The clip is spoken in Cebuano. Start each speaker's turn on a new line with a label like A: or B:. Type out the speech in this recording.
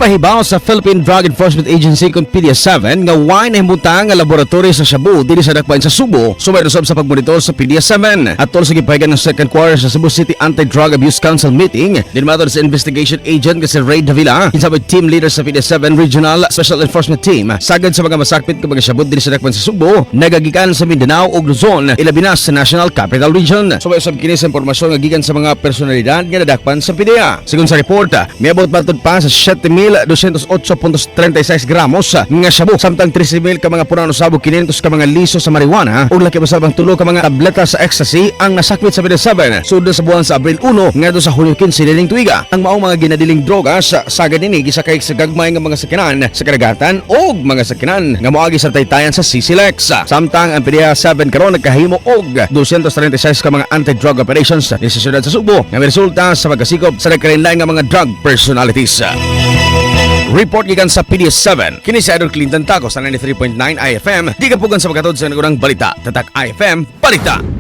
A: Gipahibaw sa Philippine Drug Enforcement Agency kon PDEA 7 nga way nahimutang nga laboratory sa shabu dinhi sa dakbayan sa Subo, sumay usab sa pagmonitor sa PDEA 7. Atol sa gipahigan ng second quarter sa Cebu City Anti-Drug Abuse Council meeting, dinmatod sa investigation agent nga si Ray Davila, kinsa may team leader sa PDEA 7 Regional Special Enforcement Team. Sagad sa mga masakpit nga mga shabu dinhi sa dakbayan sa Subo, nagagikan sa Mindanao ug Luzon, ilabi na sa National Capital Region. Sumay usab kini sa impormasyon nga gikan sa mga personalidad nga nadakpan sa PDEA. Sigon sa report, miabot matud pa sa 7,208.36 gramos nga shabu, samtang 13,000 ka mga punan usab ug 500 ka mga liso sa marijuana ug laki usab ang 3 ka mga tableta sa ecstasy ang nasakpit sa PDEA 7 sud sa buwan sa Abril 1 ngadto sa Hunyo 15 niining tuiga. Ang maong mga ginadiling droga sa sagad nini gisakay sa gagmay nga mga sakyanan sa kadagatan og mga sakyanan nga moagi sa taytayan sa CCLEX. Samtang ang PDEA 7 karon nagkahimo og 236 ka mga anti-drug operations sa siyudad sa Subo nga resulta sa pagkasikop sa nagkalain nga mga drug personalities. Report gikan sa PDEA 7. Kini si Idol Clinton Taco sa 93.9 IFM. Di kapugan sa pagkatod sa nagunang balita. Tatak IFM, Balita.